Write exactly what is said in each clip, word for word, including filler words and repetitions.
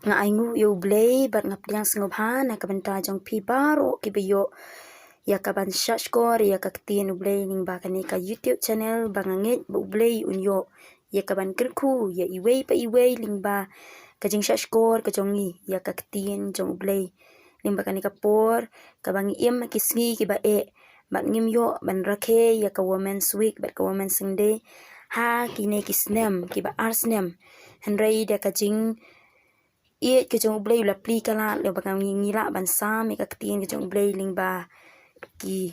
Nga ainguh ïa U Blei bad nga pdiang sngewbha na ka bynta jong phi baroh kiba ïoh ïa ka ban shahshkor ïa ka ktien U Blei lyngba kane ka YouTube channel ba nga ngeit ba U Blei un ïoh ïa ka ban kyrkhu ïa iwei pa iwei lyngba ka jingshahshkor ka jong ngi ïa ka ktien jong U Blei. Lyngba kane ka por kaba ngi im ha ki sngi kiba eh bad ngim ïoh ban rakhe ïa ka Women's Week bad ka Women's Sunday ha kine ki snem kiba ar snem. Hynrei da ka jing ïeit ka jong U Blei u la plie ka lad lyngba ka ngi, ngi lah ban sam ïa ka ktien ka jong U Blei lyngba ki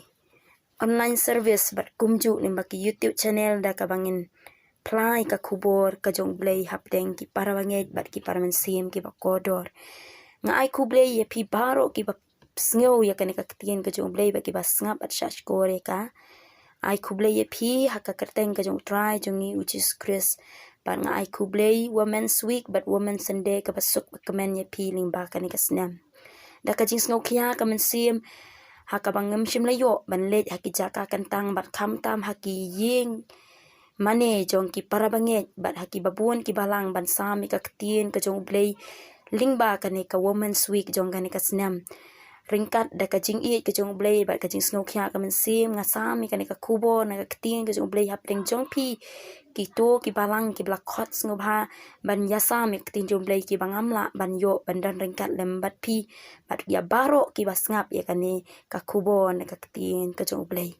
online service bad kumjuh lyngba ki YouTube channel da kaba ngin phla ïa ka khubor ka jong U Blei hapdeng ki para bangeit bad ki para mynsiem kiba kordor. Nga ai khublei ïa phi baroh kiba sngew ïa kane ka ktien ka jong U Blei bad kiba sngap bad shahshkor ïa ka. Ai khublei ïa phi ha ka kyrteng ka jong U Trai jong ngi U Jisu Khrist. Bad nga ai khublei Women's Week bad Women's Sunday kaba suk ba kmen ïa phi lyngba kane ka snem. Da ka jingsngewkhia ka mynsiem ha kaba ngim shym la ïoh ban leit ha ki jaka kyntang bad khamtam ha ki ïing mane jong ki para bangeit bad ha ki babun ki balang ban sam ïa ka ktien ka jong U Blei lyngba kane ka Women's Week jong kane ka snem. Ryngkat da ka jingïeit ka jong U Blei bad ka jingsngewkhia ka mynsiem nga sam ïa kane ka khubor na ka ktien ka jong U Blei hapdeng jong phi kito ki balang kiba la khot sngewbha ban ïasam ïa ka ktien jong U Blei kiba ngam lah ban ïoh ban don ryngkat lem bad phi bad ïa baroh kiba sngap ïa kane ka khubor na ka ktien ka jong U Blei.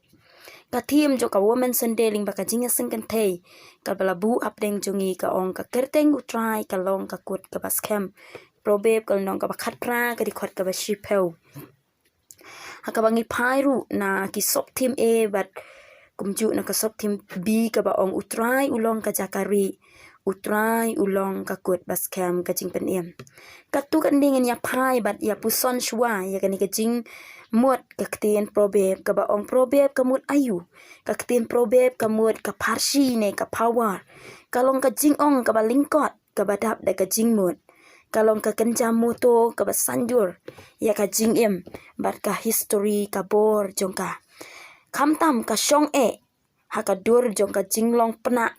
Ka theme jong ka Women's Sunday lyngba ka jingïaseng kynthei kaba la buh hapdeng jong ngi ka ong ka kyrteng U Trai ka long ka kut kaba skhem. Proverb ka lynnong kaba khatphra ka dkhot kaba shiphew. Ha kaba ngi phai ruh na ki sub theme A bad kumjuh na ka sub theme B kaba ong U Trai u long ka jaka rieh, U Trai u long ka kut ba skhem ka jingpynim. Katto katne ngin ïa phai bad ïa puson shuwa ïa kane ka jingmut ka ktien Proverb kaba ong Proverb ka mut aïu. Ka ktien Proverb ka mut ka pharshi ne ka pawar. Ka long ka jingong kaba lyngkot kaba dap da ka jingmut. Ka long ka kynja moto kaba sanjur ïa ka jingim bad ka history ka bor jong ka. Khamtam ka shong eh ha ka dur jong ka jinglong pynah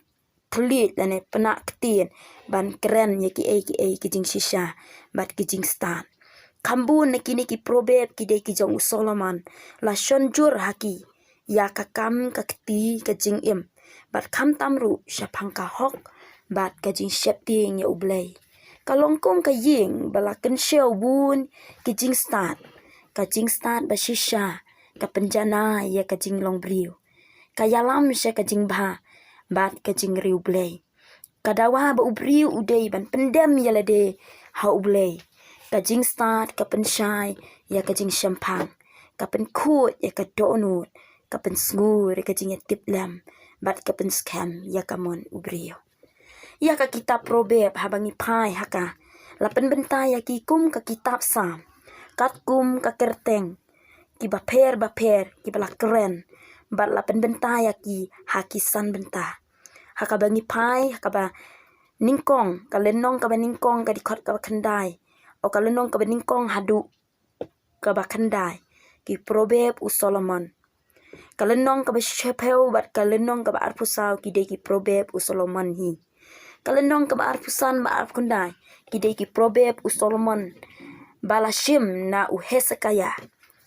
thylliej lane pynah ktien ban kren ïa kiei kiei ki jingshisha bad ki jingstad. Khambun na kine ki Proverb ki dei ki jong u Solomon la shon jur ha ki ïa ka kam ka kti ka jingim bad khamtam ruh shaphang ka hok bad ka jingsheptieng ïa U Blei. Ka long kum ka ïing ba la kynshew bun ki jingstad, ka jingstad ba shisha ka pynjanai ïa ka jinglong briew. Ka ïalam sha ka jingbha bad ka jingriewblei. Ka dawa ba u briew u dei ban pyndem ïa lade ha U Blei. Ka jingstad ka pynshai ïa ka jingshemphang, ka pynkhuid ïa ka dohnud, ka pynsngur ïa ka jingïatiplem bad ka pynskhem ïa ka mon u briew. Ïa ka kitab Proverb haba ngi phai ha ka la pynbynta ïa ki kum ka kitab Salm, katkum ka kyrteng kiba pher bapher kiba la kren bad la pynbynta ïa ki ha ki san bynta. Ha kaba ngi phai ha kaba nyngkong, ka lynnong kaba nyngkong ka dkhot kaba khyndai, o ka lynnong kaba nyngkong haduh kaba khyndai, ki Proverb u Solomon. Ka lynnong kaba shiphew bad ka lynnong kaba arphew saw ki dei ki Proverb u Solomon hi. Ka lynnong kaba arphew san bad arphew khyndai ki dei ki Proverb u Solomon ba la shim na u Hesekiah.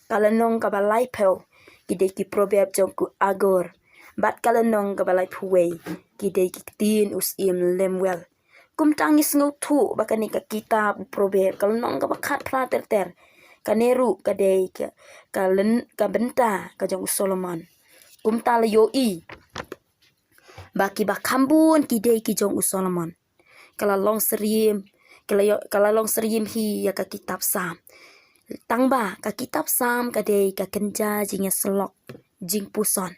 Ka lynnong kaba laiphew ki dei ki Proverb jong u Agur bad ka lynnong kaba laiphew wei ki dei ki ktien u Syiem Lemuel. Kumta ngi sngewthuh ba kane ka kitab u Proverb ka lynnong kaba khatphra ter ter, kane ruh ka dei ka, ka lyn-, ka bynta ka jong u Solomon. Kumta la ïohi ba kiba khambun ki dei ki jong u Solomon. Ka la long syriem, ka la ïoh, ka la long syriem hi ïa ka kitab Salm. Tangba ka kitab Salm ka dei ka kynja jingïasyllok, jingpuson,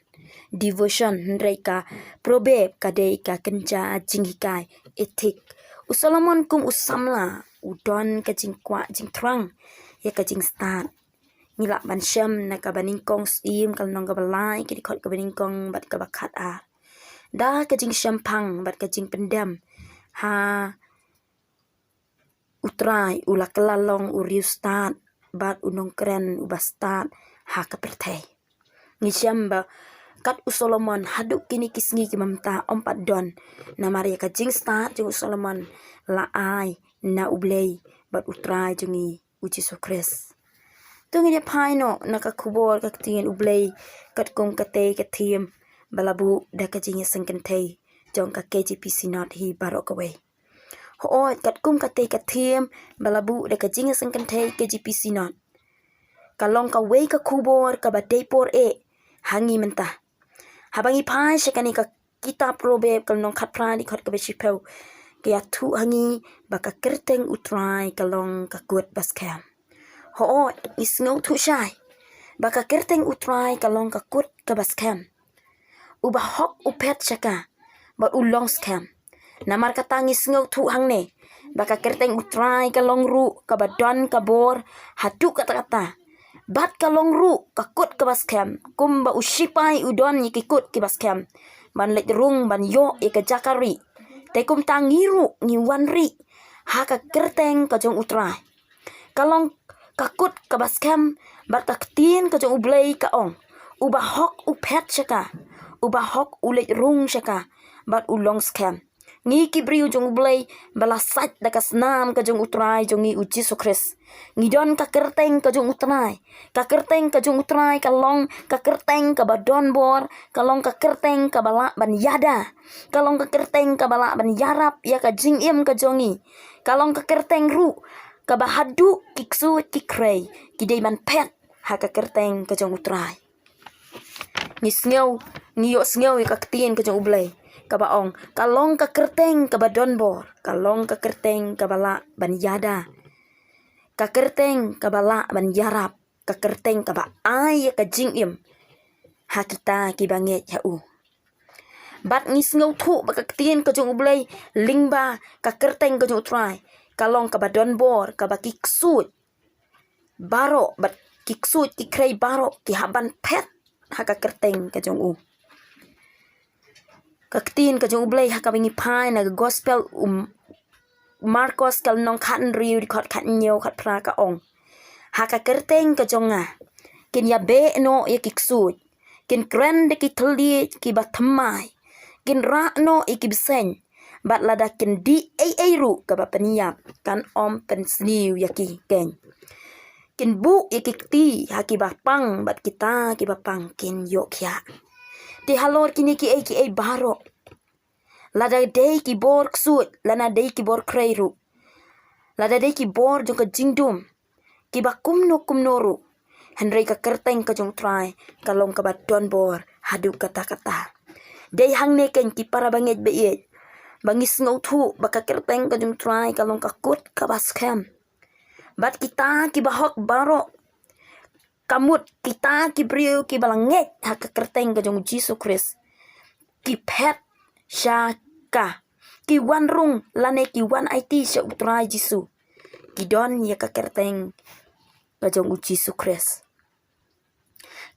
devotion, hynrei ka Proverb ka dei ka kynja jinghikai, ethic. U Solomon kum u samla u don ka jingkwah jingthrang ïa ka jingstad. Ngi lah ban shem na kaba nyngkong Syiem ka lynnong kaba lai, ka dkhot kaba nyngkong bad kaba khatar. Da ka jingshemphang bad ka jingpyndem ha U Trai u la kylla long u riewstad bad u nongkren uba stad ha ka pyrthei. Ngi shem ba kat u Solomon haduh kine ki sngi ki mynta ym pat don, namar ïa ka jingstad jong u Solomon la ai na U Blei bad U Trai jong ngi U Jisu Khrist. To ngin ïa phai noh na ka khubor ka ktien U Blei katkum katei ka theme ba la buh da ka jingïaseng kynthei jong ka K J P Synod hi baroh kawei. Hooid, katkum katei ka theme ba la buh da ka jingïaseng kynthei K J P Synod, ka long kawei ka khubor kaba dei por eh ha ngi mynta. Haba ngi phai sha kane ka kitab Proverb ka lynnong khatphra dkhot kaba shiphew, ka ïathuh ha ngi ba ka kyrteng U Trai ka long ka kut ba skhem. Hooid, ngi sngewthuh shai ba ka kyrteng U Trai ka long ka kut kaba skhem. U bahok u phet sha ka bad u long skhem. Namar kata ngi sngewthuh hangne ba ka kyrteng U Trai ka long ruh kaba don ka bor haduh katta katta. Bad ka long ruh ka kut kaba skhem, kumba u shipai u don ïa ki kut kiba skhem ban leit rung ban ïoh ïa ka jaka rieh. Te kumta ngi ruh ngi wan rieh ha ka kyrteng ka jong U Trai. Ka long ka kut kaba skhem, bad ka ktien ka jong U Blei ka ong, u bahok u phet sha ka, u bahok u leit rung sha ka bad u long skhem. Ngi ki briew jong U Blei ba la sait da ka snam ka jong U Trai jong ngi U Jisu Khrist, ngi don ka kyrteng ka jong U Trai. Ka kyrteng ka jong U Trai ka long ka kyrteng kaba don bor, ka long ka kyrteng kaba lah ban ïada, ka long ka kyrteng kaba lah ban ïarap ïa ka jingim ka jong ngi. Ka long ka kyrteng ruh kaba haduh ki ksuid ki khrei ki dei ban phet ha ka kyrteng ka jong U Trai. Ngi sngew, ngi ïohsngew ïa ka ktien ka jong U Blei kaba ong, ka long ka kyrteng kaba don bor, ka long ka kyrteng kaba lah ban ïada, ka kyrteng kaba lah ban ïarap, ka kyrteng kaba ai ïa ka jingim ha kita kiba ngeit ha u. Bad ngi sngewthuh ba ka ktien ka jong U Blei lyngba ka kyrteng ka jong U Trai ka long kaba don bor, kaba ki ksuid baroh bad ki ksuid ki khrei baroh ki hap ban phet ha ka kyrteng ka jong u. Ka ktien ka jong U Blei ha kaba ngi phai na ka gospel u Markos ka lynnong khathynriew dkhot khathynñiew khatphra ka ong, ha ka kyrteng ka jong nga kin ïabeh noh ïa ki ksuid, kin kren da ki thylliej kiba thymmai, kin rah noh ïa ki bseiñ, bad lada kin dih ei ei ruh kaba pynïap kan ym pynsniew ïa ki keiñ. Kin buh ïa ki kti ha kiba pang bad kita kiba pang kin ïoh khiah. Te halor kine kiei kiei baroh, lada dei ki bor ksuid lane dei ki bor khrei ruh, lada dei ki bor jong ka jingdum, kiba kumno kumno ruh, hynrei ka kyrteng ka jong U Trai ka long kaba don bor haduh katta katta. Dei hangne keiñ ki para bangeit ba ïeit, ba ngi sngewthuh ba ka kyrteng ka jong U Trai ka long ka kut kaba skhem. Bad kita kiba hok baroh, ka mut kita ki briew kiba la ngeit ha ka kyrteng ka jong U Jisu Khrist, ki phet sha ka, ki wan rung lane ki wan aiti sha U Trai Jisu, ki don ïa ka kyrteng ka jong U Jisu Khrist.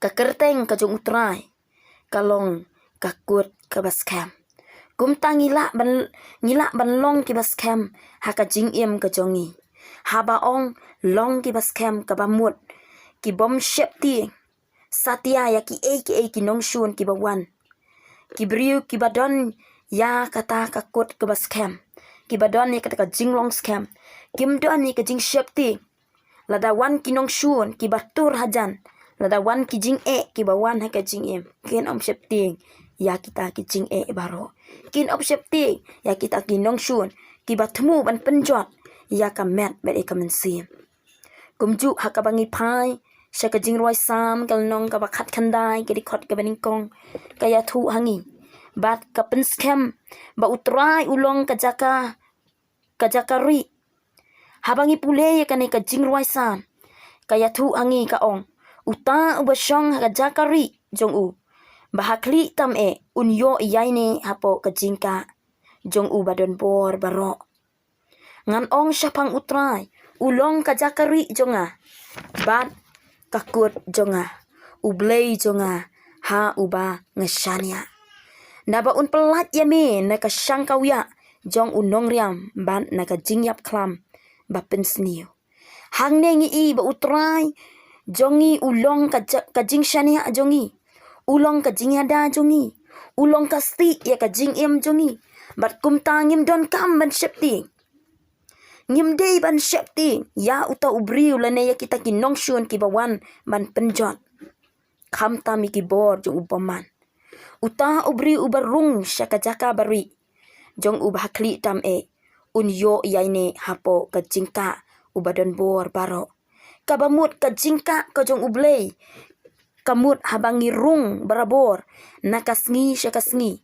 Ka kyrteng ka jong U Trai ka long ka kut kaba skhem. Kumta ngi lah ban, ngi lah ban long kiba skhem ha ka jingim ka jong ngi. Haba ong long kiba skhem, kaba mut ki bym sheptieng satia ïa kiei kiei ki nongshun kiba wan. Ki briew kiba don ïa kata ka kut kaba skhem, kiba don ïa kata ka jinglong skhem, kim don ïa ka jingsheptieng. Lada wan ki nongshun kiba tur hajan, lada wan ki jingeh kiba wan ha ka jingim, kin ym sheptieng ïa kita ki jingeh baroh. Kin ym sheptieng ïa kita ki nongshun kiba thmu ban pynjot ïa ka met bad ïa ka mynsiem. Kumjuh ha kaba ngi phai sha ka Jingrwai Salm ka lynnong kaba khatkhyndai ka dkhot kaba nyngkong, ka ïathuh ha ngi bad ka pynskhem ba U Trai u long ka jaka, ka jaka rieh. Haba ngi pule ïa kane ka Jingrwai Salm, ka ïathuh ha ngi ka ong, uta uba shong ha ka jaka rieh jong u, ba ha khlieh tam eh un ïoh ïaineh hapoh ka jingkah jong u ba don bor baroh. Ngan ong shaphang U Trai, u long ka jaka rieh jong nga bad ka kut jong nga, U Blei jong nga ha uba nga shaniah. Naba un pyllait ïa me na ka shangkawiah jong u nongriam bad na ka jingïapkhlam ba pynsniew. Hangne ngi i ba U Trai jong ngi u long ka ja-, ka jingshaniah jong ngi. U long ka jingïada jong ngi. U long ka stieh ïa ka jingim jong ngi. Bad kumta ngim donkam ban sheptieng. Ngim dei ban sheptieng ïa uta u briew lane ïa kita ki nongshun kiba wan ban pynjot. Khamtam ïa ki bor jong u bymman. Uta u briew uba rung sha ka jaka barieh jong u ba ha khlieh tam eh, un ïoh ïaineh hapoh ka jingkah uba don bor baroh. Kaba mut ka jingkah ka jong U Blei ka mut haba ngi rung barabor na ka sngi sha ka sngi.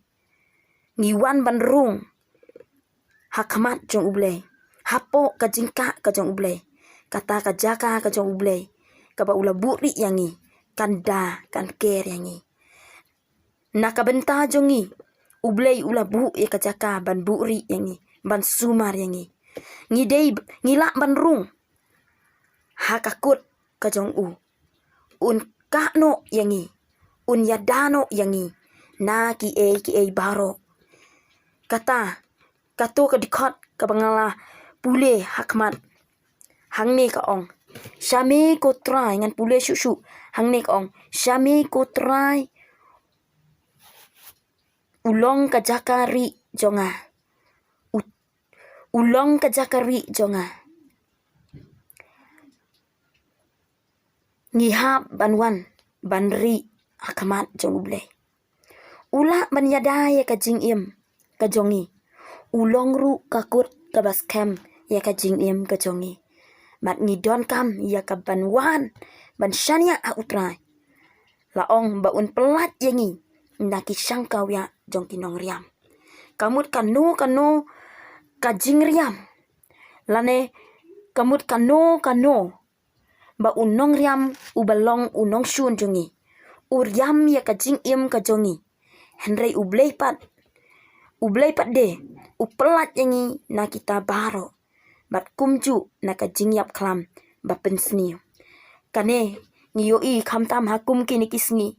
Ngi wan ban rung ha khmat jong U Blei, hapoh ka jingkah ka jong U Blei. Kata ka jaka ka jong U Blei kaba u la buhrieh ïa ngi, kan da, kan ker ïa ngi. Na ka bynta jong ngi, U Blei u la buh ïa ka jaka ban buhrieh ïa ngi, ban sumar ïa ngi. Ngi dei, ngi lah ban rung ha ka kut ka jong u. Un kah noh ïa ngi, un ïada noh ïa ngi na kiei kiei baroh. Kata, kato ka dkhot kaba nga la pule ha khmat, hangne ka ong: Sha me ko Trai, ngan pule shuh shuh. Hangne ka ong: Sha me ko Trai, u long ka jaka rieh jong nga. U, u long ka jaka rieh jong nga. Ngi hap ban wan ban rieh ha khmat jong U Blei. U lah ban ïada ïa ka jingim ka jong ngi. U long ruh ka kut kaba skhem ïa ka jingim ka jong ngi. Bad ngi donkam ïa ka ban wan ban shaniah ha U Trai. La ong ba un pyllait ïa ngi na ki shangkawiah jong ki nongriam. Ka mut kano kano ka jingriam, lane ka mut kano kano ba u nongriam uba long u nongshun jong ngi u riam ïa ka jingim ka jong ngi. Hynrei U Blei pat, U Blei pat de u pyllait ïa ngi na kita baroh, bad kumjuh na ka jingïap khlam ba pynsniew. Kane ngi ïohi khamtam ha kum kine ki sngi,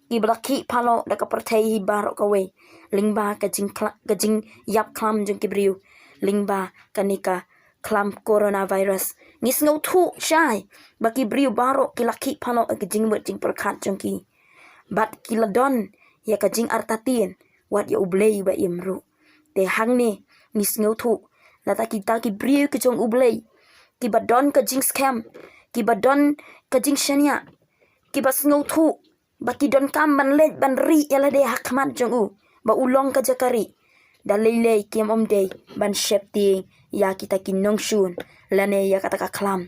kiba la khih phalloh da ka pyrthei hi baroh kawei lyngba ka jingkhla-, ka jingïap khlam jong ki briew lyngba kane ka khlam coronavirus. Ngi sngewthuh shai ba ki briew baroh ki la khih phalloh ïa ka jingmut jingpyrkhat jong ki, bad ki la don ïa ka jingartatien wat ïa U Blei ba im ruh. Te hangne ngi sngewthuh, lada kita ki briew ki jong U Blei, kiba don ka jingskhem, kiba don ka jingshaniah, kiba sngewthuh ba ki donkam ban leit ban rieh ïa lade ha khmat jong u, ba u long ka jaka rieh, da lei lei kim ym dei ban sheptieng ïa kita ki nongshun, lane ïa kata ka khlam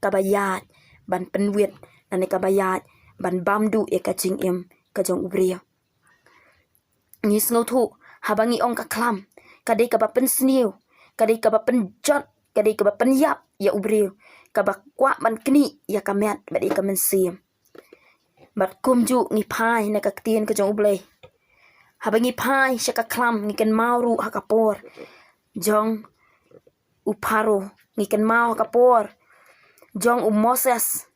kaba ïaid ban pynwit, lane kaba ïaid ban bam duh ïa ka jingim ka jong u briew. Ngi sngewthuh, haba ngi ong ka khlam, ka dei kaba pynsniew, ka dei kaba pynjot, ka dei kaba pynïap ïa u briew, kaba kwah ban knieh ïa ka met bad ïa ka mynsiem. Bad kumjuh ngi phai na ka ktien ka jong U Blei. Haba ngi phai sha ka khlam, ngi kynmaw ruh ha ka por jong u Pharaoh, ngi kynmaw ha ka por jong u Moses,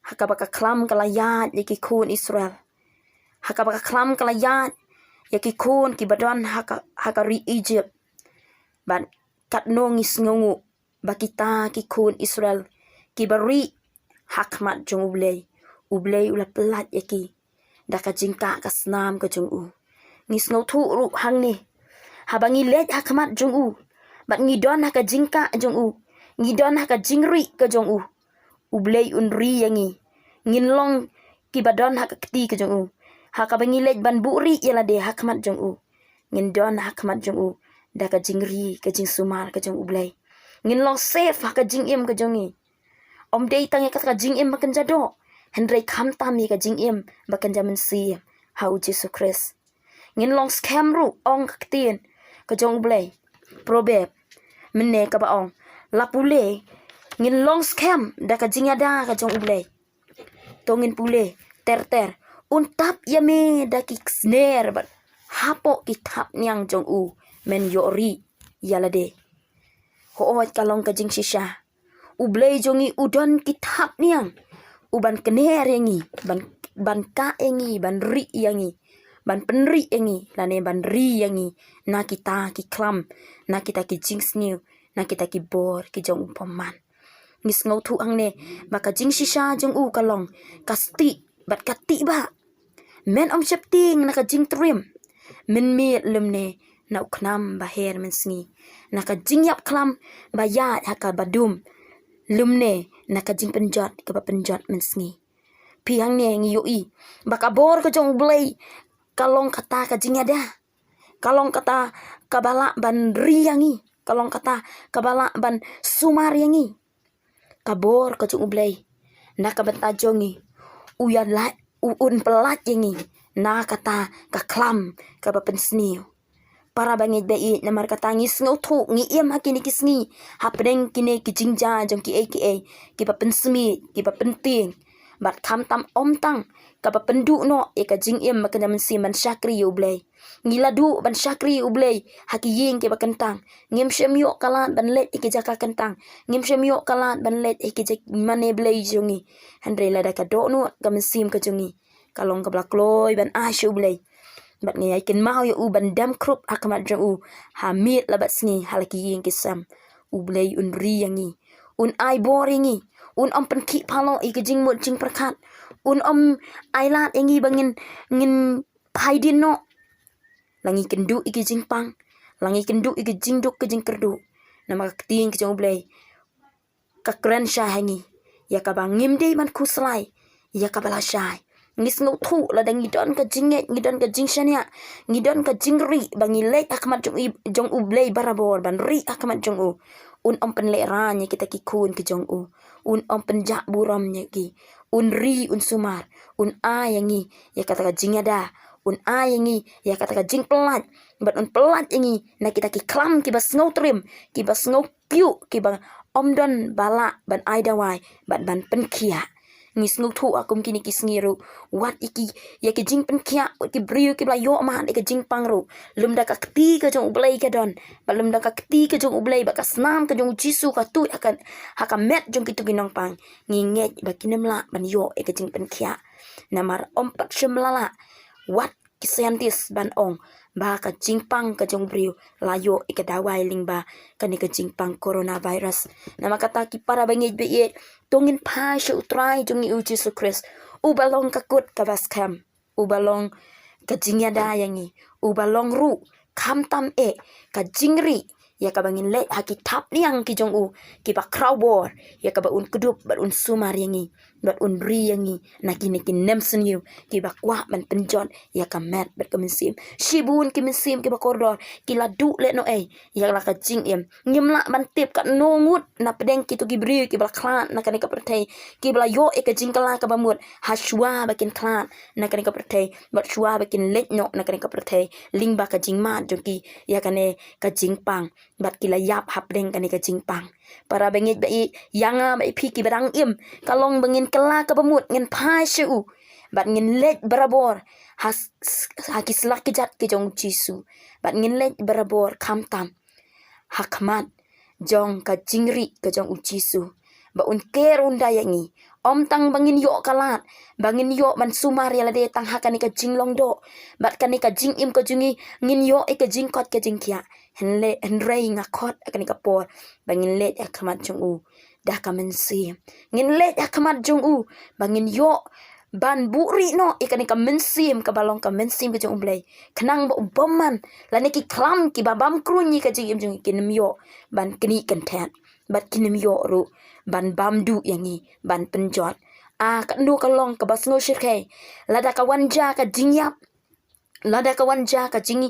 ha kaba ka khlam ka la ïaid ïa ki khun Israel, ha kaba ka khlam ka la ïaid ïa ki khun kiba don ha ka, ha ka ri Egypt. Bad katno ngi sngewnguh ba kita ki khun Israel kiba rieh ha khmat jong U Blei, U Blei u la pyllait ïa ki da ka jingkah ka snam ka jong u. Ngi sngewthuh ruh hangne, haba ngi leit ha khmat jong u, bad ngi don ha ka jingkah jong u, ngi don ha ka jingrieh ka jong u, U Blei un ri ïa ngi. Ngin long kiba don ha ka kti ka jong u. Ha kaba ngi leit ban buhrieh ïa lade ha khmat jong u, ngin don ha khmat jong u da ka jingri, ka jingsumar ka jong U Blei. Ngin long safe ha ka jingim ka jong ngi. Ym dei tang ïa kata ka jingim ba kynja doh, hynrei khamtam ïa ka jingim ba kynja mynsiem ha U Jisu Khrist. Ngin long skhem ruh, ong ka ktien ka jong U Blei. Proverb, mynne kaba ong, la pule, ngin long skhem da ka jingïada ka jong U Blei. To ngin pule ter ter: Un tap ïa me da ki sner, bad hapoh ki thapniang jong u men ïoh rieh ïa lade. Hooid, ka long ka jingshisha. U Blei jong ngi u don ki thapniang, u ban kner ïa ngi, ban, ban kah ïa ngi, ban rieh ïa ngi, ban pynrieh ïa ngi, lane ban ri ïa ngi na kita ki khlam, na kita ki jingsniew, na kita ki bor ki jong u bymman. Ngi sngewthuh hangne ba ka jingshisha jong u ka long ka stieh bad ka tih bah. Men ym sheptieng na ka jingtriem mynmiet lymne na u khnam ba her mynsngi, na ka jingïap khlam ba ïaid ha kaba dum lymne na ka jingpynjot kaba pynjot mynsngi. Phi hangne ngi ïohi ba ka bor ka jong U Blei ka long kata ka jingïada, ka long kata kaba lah ban ri ïa ngi, ka long kata kaba lah ban sumar ïa ngi. Ka bor ka jong U Blei na ka bynta jong ngi, u ïa lait, u un pyllait ïa ngi na kata ka khlam kaba pynsniew. Para bangeit ba ïeit, namar kata ngi sngewthuh, ngi im ha kine ki sngi hapdeng kine ki jingjia jong kiei kiei kiba pynsmit, kiba pyntieng. Bad khamtam ym tang kaba pynduh noh ïa ka jingim ba ka mynsiem ban shakri ïa U Blei. Ngi la duh ban shakri ïa U Blei ha ki ïing kiba kyntang. Ngim shym ïoh ka lad ban leit ha ki jaka kyntang, ngim shym ïoh ka lad ban leit ha ki jaka mane Blei jong ngi. Hynrei lada ka dohnud ka mynsiem ka jong ngi, ka long kaba la kloi ban ai sha U Blei. Bad ngi ïai kynmaw ïa u ban dem khrup ha khmat jong u ha miet la bad sngi ha la ki ïing ki sem, U Blei un ri ïa ngi, un ai bor ïa ngi, un ym pynkhih paloh ïa ki jingmut jingpyrkhat, un ym ai lad ïa ngi ba ngin, ngin phai dien noh. La ngi kynduh ïa ki jingpang, la ngi kynduh ïa ki jingduk ki jingkyrduh, namar ka ktien ka jong U Blei ka kren shai ha ngi ïa kaba ngim dei ban khuslai ïa kaba la shai. Ngi sngewthuh lada ngi don ka jingngeit, ngi don ka jingshaniah, ngi don ka jingri ba ngi leit ha khmat jong i, jong U Blei barabor, ban ri ha khmat jong u, un ym pynlehrain ïa kita ki khun ki jong u, un ym pynjah burom ïa ki, un ri, un sumar, un ai ïa ngi ïa kata ka jingïada, un ai ïa ngi ïa kata ka jingpyllait, bad un pyllait ïa ngi na kita ki khlam kiba sngewtriem, kiba sngewkyiuh, kiba ym don ba lah ban ai dawai bad ban pynkhiah. Ngi sngewthuh ha kum kine ki sngi ruh, wat ïa ki, ïa ki jingpynkhiah, wat ki briew kiba la ïoh mad ïa ka jingpang ruh, lymda ka kti ka jong U Blei ka don, bad lymda ka kti ka jong U Blei bad ka snam ka jong U Jisu ka tuid ha ka, ha ka met jong kito ki nongpang, ngi ngeit ba kin ym lah ban ïoh ïa ka jingpynkhiah. Namar ym pat shym la lah wat ki scientist ban ong ba ka jingpang ka jong u briew la ïoh ïa ka dawai lyngba kane ka jingpang coronavirus. Namar kata ki para bangeit ba ïeit, to ngin phai sha U Trai jong ngi U Jisu Khrist, uba long ka kut kaba skhem, uba long ka jingïada ïa ngi, uba long ruh khamtam eh ka jingri ïa kaba ngin leit ha ki thapniang ki jong u kiba khraw bor, ïa kaba un kdup bad un sumar ïa ngi bad un ri ïa ngi na kine ki nemsniew kiba kwah ban pynjot ïa ka met bad ka mynsiem. Shibun ki mynsiem kiba kordor ki la duh lehnohei ïa la ka jingim. Ngim lah ban tip katno ngut na pdeng kito ki briew kiba la khlad na kane ka pyrthei, kiba la ïoh ïa ka jingkylla kaba mut hashwa ba kin khlad na kane ka pyrthei bad shwa ba kin leit noh na kane ka pyrthei lyngba ka jingmad jong ki ïa kane ka jingpang, bad ki la ïap hapdeng kane ka jingpang. Para bangeit ba ïeit, ïa nga bad ïa phi kiba dang im, ka long ba ngin kylla kaba mut, ngin phai sha u bad ngin leit barabor ha s-, s-, ha ki sla ki jait ki jong U Jisu, bad ngin leit barabor khamtam ha khmat jong ka jingri ka jong U Jisu, ba un ker un da ïa ngi. Ym tang ba ngin ïoh ka lad ba ngin ïoh ban sumar ïa lade tang ha kane ka jinglong doh bad kane ka jingim ka jong ngi, ngin ïoh ïa ka jingkoit ka jingkhiah. Hynrei, hynrei nga khot ha kane ka por ba ngin leit ha khmat jong u da ka mynsiem. Ngin leit ha khmat jong u ba ngin ïoh ban buhrieh noh ïa kane ka mynsiem kaba long ka mynsiem ka jong U Blei, khnang ba u bymman lane ki khlam kiba bam kruiñ ïa ka jingim jong ngi kin ym ïoh ban knieh kynthet bad kin ym ïoh ruh ban bam duh ïa ngi ban pynjot. Ah, katno ka long kaba sngewshyrkhei lada ka wan jia ka jingïap, lada ka wan jia ka jing,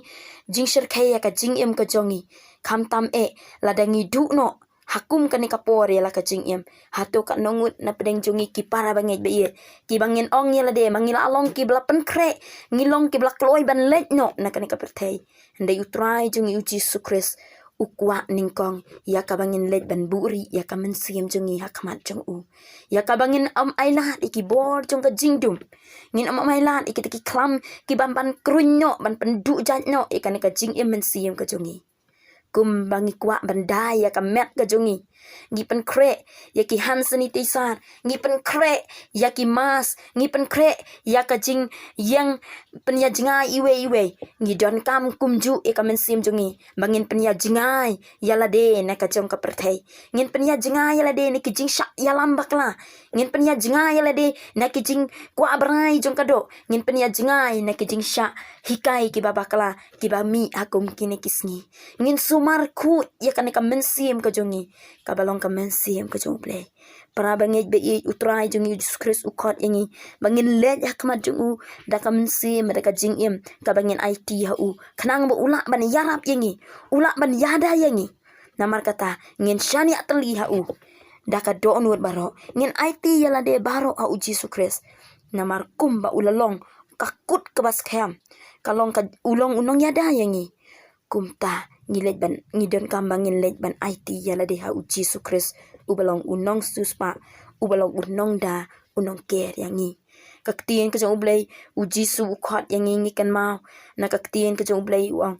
jingshyrkhei ïa ka jingim ka jong ngi. Khamtam eh lada ngi duh noh ha kum kane ka por ïa la ka jingim, hato katno ngut na pdeng jong ngi ki para bangeit ba ïeit kiba ngin ong ïa lade ma ngi la long kiba la pynkhreh, ngi long kiba la kloi ban leit noh na kane ka pyrthei. Hynrei U Trai jong ngi U Jisu Khrist u kwah nyngkong ïa kaba ngin leit ban buhrieh ïa ka mynsiem jong ngi ha khmat jong u, ïa kaba ngin ym ailad ïa ki bor jong ka jingdum, ngin ym ailad ïa kita ki khlam kiba bam kruiñ noh ban pynduh jait noh ïa kane ka jingim mynsiem ka jong ngi. Kumba ngi kwah ban dai ïa ka met ka jong ngi, Ngi pynkhreh ïa ki hand sanitizer, ngi pynkhreh ïa ki mask, ngi pynkhreh ïa ka jingïeng pynïajngai iwei iwei. Ngi donkam kumjuh ïa ka mynsiem jong ngi ba ngin pynïajngai ïa lade na ka jong ka pyrthei. Ngin pynïajngai ïa lade na ki jingshah ïalam bakla. Ngin pynïajngai ïa lade na ki jingkwah brai jong ka doh. Ngin pynïajngai na ki jingshah hikai kiba bakla kiba mih ha kum kine ki sngi. Ngin sumar khuid ïa kane ka mynsiem ka jong ngi kaba long ka mynsiem ka jong U Blei. Para bangeit ba ïeit, U Trai jong ngi U Jisu Khrist u khot ïa ngi ba ngin leit ha khmat jong u da ka mynsiem, da ka jingim kaba ngin aiti ha u, khnang ba u lah ban ïarap ïa ngi, u lah ban ïada ïa ngi. Namar kata ngin shaniah tylli ha u da ka dohnud baroh, ngin aiti ïa lade baroh ha U Jisu Khrist. Namar kumba u la long ka kut kaba skhem, ka long ka, u long u nongïada ïa ngi. Kumta ngi leit ban, ngi donkam ba ngin leit ban aiti ïa lade ha U Jisu Khrist, uba long u nongsiewspah, uba long u nongda, u nongker ïa ngi. Ka ktien ka jong U Blei, U Jisu u khot ïa ngi, ngi kynmaw na ka ktien ka jong U Blei, u ong,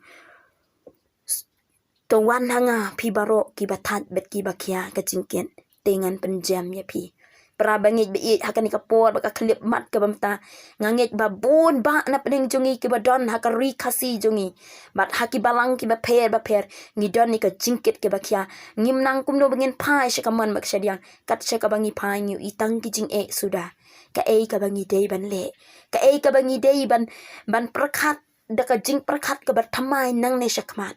"To wan ha nga phi baroh kiba thait bad kiba khia ka jingkit, te ngan pynjem ïa phi." Para bangeit ba ïeit, ha kane ka por ba ka khyllipmat kaba mynta, nga ngeit ba bun bah na pdeng jong ngi kiba don ha ka ri Khasi jong ngi bad ha ki balang kiba pher bapher, ngi don ïa ka jingkit kiba khia. Ngim nang kumno ba ngin phai sha ka mon bad ka shadiang, kat sha kaba ngi phai ngi ïohi tang ki jingeh suda. Kaei kaba ngi dei ban leh? Kaei kaba ngi dei ban, ban pyrkhat da ka jingpyrkhat kaba thymmai nangne shakhmat?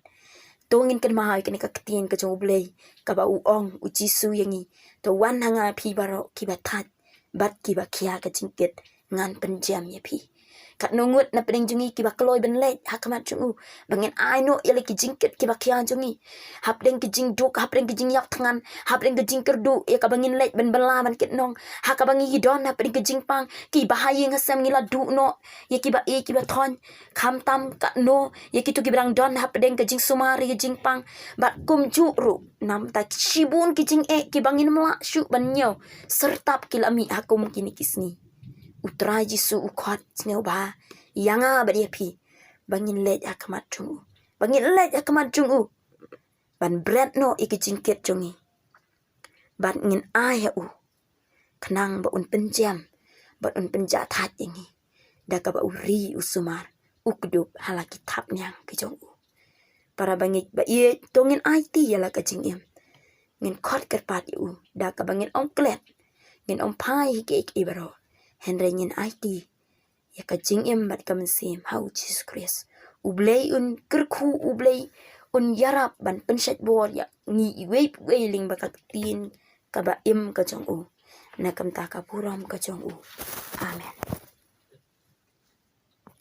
To ngin kynmaw ïa kane ka ktien ka jong U Blei kaba u ong U Jisu ïa ngi, "To wan ha nga phi baroh kiba thait bad kiba khia ka jingkit, ngan pynjem ïa phi." Katno ngut na pdeng jong ngi kiba kloi ban leit ha khmat jong u ba ngin ai noh ïa la ki jingkit kiba khia jong ngi, hapdeng ki jingduk, hapdeng ki jingïap thngan, hapdeng ki jingkyrduh ïa kaba ngin leit ban bylla ban kit nong, ha kaba ngi don hapdeng ki jingpang, kiba ha ïing ha sem ngi la duh noh ïa kiba ïeit kiba thoiñ. Khamtam katno ïa kito kiba dang don hapdeng ka jingsumar ïa ka jingpang bad kumjuh ruh namta shibun ki jingeh kiba ngim lah shuh ban ñiew, syrtap ki la mih ha kum kine ki sngi. U Trai Jisu u khot sngewbha ïa nga bad ïa phi ba ngin leit ha khmat jong u, ba ngin leit ha khmat jong u ban bret noh ïa ki jingkit jong ngi bad ngin ai ha u, khnang ba un pynjem bad un pynjah thait ïa ngi da kaba u ri u sumar, u kdup ha la ki thapniang ki jong u. Para bangeit ba ïeit, to ngin aiti ïa la ka jingim, ngin khot kyrpad ïa u da kaba ngin ym klet, ngin ym phai ha kiei kiei baroh, hynrei ngin aiti ïa ka jingim bad ka mynsiem ha U Jisu Khrist. U Blei un kyrkhu, U Blei un ïarap ban pynshait bor ïa ngi iwei pa iwei lyngba ka ktien kaba im ka jong u, na ka bynta ka burom ka jong u. Amen.